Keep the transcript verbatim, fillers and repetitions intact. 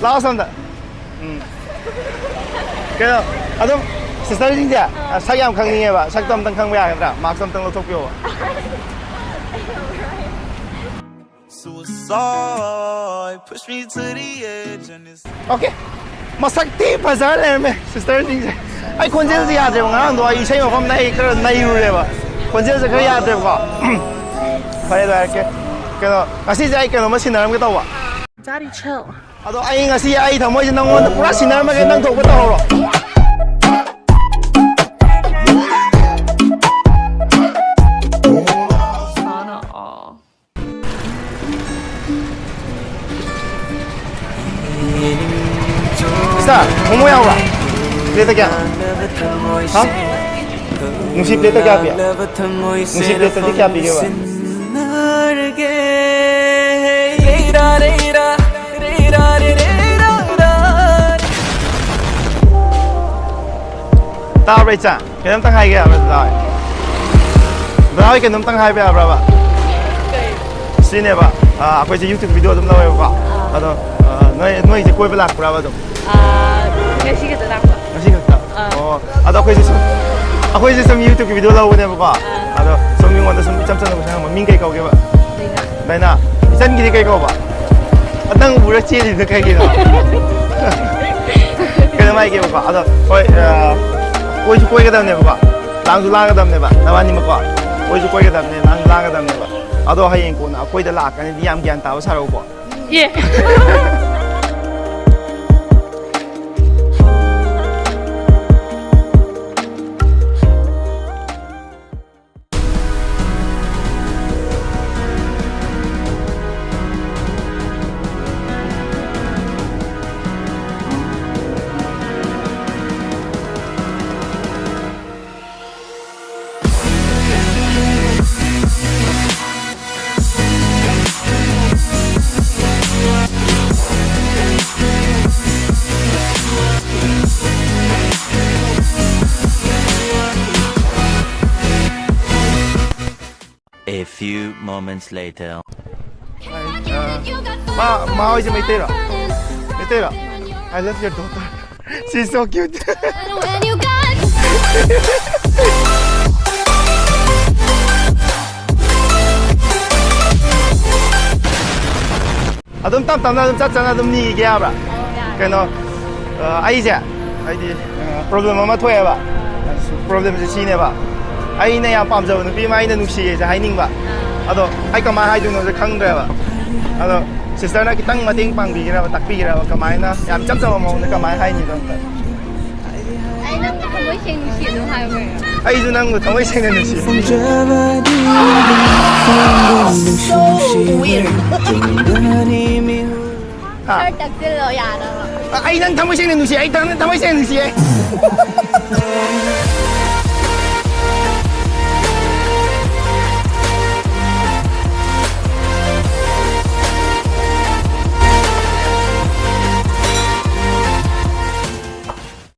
ꯂꯥꯛꯑꯣ ꯁꯣꯝꯗ꯫ ꯎꯝ꯫ ꯀꯩꯅꯣ, ꯑꯗꯨꯝ ꯁꯤꯁꯇꯔꯁꯤꯡꯁꯦ ꯁꯛ ꯌꯥꯝ ꯈꯪꯅꯤꯡꯉꯦꯕ꯫ ꯁꯛꯇꯣ ꯑꯝꯇꯪ ꯈꯪꯕ ꯌꯥꯒꯗ꯭ꯔꯥ? ꯃꯥꯛꯁꯇꯣ ꯑꯝꯇꯪ ꯂꯧꯊꯣꯛꯄꯤꯌꯣꯕ꯫ Suicide push me to the edge and it's okay. ꯃꯁꯛ ꯊꯤ ꯐꯖꯔ ꯂꯩꯔꯝꯃꯦ ꯁꯤꯁꯇꯔꯁꯤꯡꯁꯦ꯫ ꯑꯩ ꯈꯣꯟꯖꯦꯜꯁꯦ ꯌꯥꯗ꯭ꯔꯦꯕ꯫ ꯉꯔꯥꯡꯗꯣ ꯑꯩ ꯏꯁꯩ ꯃꯐꯝꯗ ꯑꯩ ꯈꯔ ꯅꯩꯔꯨꯔꯦꯕ꯫ ꯈꯣꯟꯖꯦꯜꯁꯦ ꯈꯔ ꯌꯥꯗ꯭ꯔꯦꯕꯀꯣ꯫ ꯐꯔꯦ, ꯑꯗꯨ ꯍꯥꯏꯔꯛꯀꯦ꯫ ꯀꯩꯅꯣ, ꯉꯁꯤꯁꯦ ꯑꯩ ꯀꯩꯅꯣꯝꯃ ꯁꯤꯟꯅꯔꯝꯒꯦ ꯇꯧꯕ꯫ Daddy, chill. ꯑꯗꯣ ꯑꯩ ꯉꯁꯤ ꯑꯩ ꯊꯃꯣꯏꯁꯦ ꯅꯪꯉꯣꯟꯗ ꯄꯨꯔꯥ ꯁꯤꯟꯅꯔꯝꯃꯒꯦ, ꯅꯪ ꯊꯣꯛꯄ ꯇꯧꯍꯧꯔꯣ꯫ Sana all. ꯏꯁꯇꯥꯔ, ꯃꯣꯃꯣ ꯌꯥꯎꯕ꯭ꯔꯥ? ꯄ꯭ꯂꯦꯠꯇ ꯀꯌꯥ? ꯍꯥ? ꯅꯨꯡꯁꯤꯠ ꯄ꯭ꯂꯦꯠꯇ ꯀꯌꯥ ꯄꯤ? ꯅꯨꯡꯁꯤꯠ ꯄ꯭ꯂꯦꯠꯇꯗꯤ ꯀꯌꯥ ꯄꯤꯒꯦꯕ? ꯇꯥꯕ꯭ꯔꯥ, ꯏꯆꯥ? ꯀꯩꯅꯣꯝꯇꯪ ꯍꯥꯏꯒꯦ ꯌꯥꯕ꯭ꯔꯥ, ꯗꯗꯥ ꯍꯣꯏ? ꯗꯗꯥ ꯍꯣꯏ, ꯀꯩꯅꯣꯝꯇꯪ ꯍꯥꯏꯕ ꯌꯥꯕ꯭ꯔꯕ? ꯁꯤꯅꯦꯕ, ꯑꯥ, ꯑꯩꯈꯣꯏꯁꯦ YouTube video ꯑꯗꯨꯝ ꯂꯧꯋꯦꯕꯀꯣ꯫ ꯑꯗꯣ, ꯑꯥ, ꯅꯣꯏ, ꯅꯣꯏꯁꯦ ꯀꯣꯏꯕ ꯂꯥꯛꯄ꯭ꯔꯕ ꯑꯗꯨꯝ? ꯑꯥ, ꯉꯁꯤ ꯈꯛꯇ ꯂꯥꯛꯄ꯫ ꯉꯁꯤ ꯈꯛꯇ? ꯑꯥ꯫ ꯑꯣ, ꯑꯗꯣ ꯑꯩꯈꯣꯏꯁꯦ ꯁꯨꯝ, ꯑꯩꯈꯣꯏꯁꯦ ꯁꯨꯝ YouTube video ꯂꯧꯕꯅꯦꯕꯀꯣ꯫ ꯑꯥ꯫ ꯑꯗꯣ ꯁꯨꯝ ꯃꯤꯉꯣꯟꯗ ꯁꯨꯝ ꯏꯆꯝ ꯆꯝꯅ ꯀꯣꯏꯁꯟ ꯍꯪꯕ, ꯃꯤꯡ ꯀꯩ ꯀꯧꯒꯦꯕ? ꯗꯥꯏꯅꯥ꯫ ꯗꯥꯏꯅꯥ, ꯏꯆꯟꯒꯤꯗꯤ ꯀꯩ ꯀꯧꯕ? ꯅꯪ ꯎꯔ ꯆꯦꯜꯂꯤꯗꯣ ꯀꯩꯒꯤꯅꯣ? ꯀꯩꯅꯣꯝ ꯍꯥꯏꯒꯦꯕꯀꯣ, ꯑꯗꯣ ꯍꯣꯏ, ꯑ, ꯀꯣꯏꯁꯨ ꯀꯣꯏꯒꯗꯕꯅꯦꯕꯀꯣ, ꯂꯥꯡꯁꯨ ꯂꯥꯡꯒꯗꯕꯅꯦꯕ, ꯅꯕꯥꯅꯤꯃꯛꯀꯣ꯫ ꯀꯣꯏꯁꯨ ꯀꯣꯏꯒꯗꯕꯅꯦ, ꯂꯥꯡꯁꯨ ꯂꯥꯡꯒꯗꯕꯅꯦꯕ꯫ ꯑꯗꯣ ꯍꯌꯦꯡ ꯀꯣꯟꯅ ꯑꯩꯈꯣꯏꯗ ꯂꯥꯛꯀꯅꯤꯗꯤ ꯌꯥꯝ ꯒ꯭ꯌꯥꯟ ꯇꯥꯕ ꯁꯥꯔꯛꯎꯀꯣ꯫ ꯌꯦ꯫ A few moments later. ꯃꯥ, ꯃꯥ ꯍꯣꯏꯁꯦ ꯃꯩꯇꯩꯔꯣ? I love your daughter. She's so cute. When you got ꯑꯗꯨꯝ ꯇꯞ ꯇꯞꯅ ꯑꯗꯨꯝ ꯆꯠ ꯆꯠꯅ ꯑꯗꯨꯝ ꯅꯤꯒꯦ ꯍꯥꯏꯕ꯭ꯔꯥ? ꯀꯩꯅꯣ, ꯑ, ꯑꯩꯁꯦ ꯍꯥꯏꯗꯤ, ꯑ, ꯄ꯭ꯔꯣꯕ꯭ꯂꯦꯝ ꯑꯃ ꯊꯣꯛꯑꯦꯕ, ꯄ꯭ꯔꯣꯕ꯭ꯂꯦꯝꯁꯦ ꯁꯤꯅꯦꯕ, ꯑꯩꯅ ꯌꯥꯝ ꯄꯥꯝꯖꯕ ꯅꯨꯄꯤ ꯑꯃ ꯑꯩꯅ ꯅꯨꯡꯁꯤꯌꯦꯁꯦ ꯍꯥꯏꯅꯤꯡꯕ, ꯑꯗꯣ ꯑꯩ ꯀꯃꯥꯏꯅ ꯍꯥꯏꯗꯣꯏꯅꯣꯁꯦ ꯈꯪꯗ꯭ꯔꯦꯕ꯫ ꯑꯗꯣ ꯁꯤꯁꯇꯔꯅ ꯈꯤꯇꯪ ꯃꯇꯦꯡ ꯄꯥꯡꯕꯤꯒꯦꯔꯕ, ꯇꯥꯛꯄꯤꯒꯦꯔꯕ, ꯀꯃꯥꯏꯅ ꯌꯥꯝ ꯏꯆꯝ ꯆꯝꯕ ꯃꯑꯣꯡꯗ ꯀꯃꯥꯏꯅ ꯍꯥꯏꯅꯤꯗꯣ ꯑꯝꯇ? ꯑꯩ ꯅꯪꯕꯨ ꯊꯃꯣꯏ ꯁꯦꯡꯅ ꯅꯨꯡꯁꯤ ꯑꯗꯨꯝ ꯍꯥꯏꯌꯣ ꯀꯩꯅꯣ꯫ ꯑꯩꯁꯨ ꯅꯪꯕꯨ ꯊꯃꯣꯏ ꯁꯦꯡꯅ ꯅꯨꯡꯁꯤ꯫ ꯍꯥ? ꯈꯔ ꯇꯛꯁꯤꯜꯂꯣ ꯌꯥꯅꯕ꯫ ꯑ, ꯑꯩ ꯅꯪ ꯊꯃꯣꯏ ꯁꯦꯡꯅ ꯅꯨꯡꯁꯤ, ꯑꯩ ꯅꯪ ꯊꯃꯣꯏ ꯁꯦꯡꯅ ꯅꯨꯡꯁꯤꯌꯦ꯫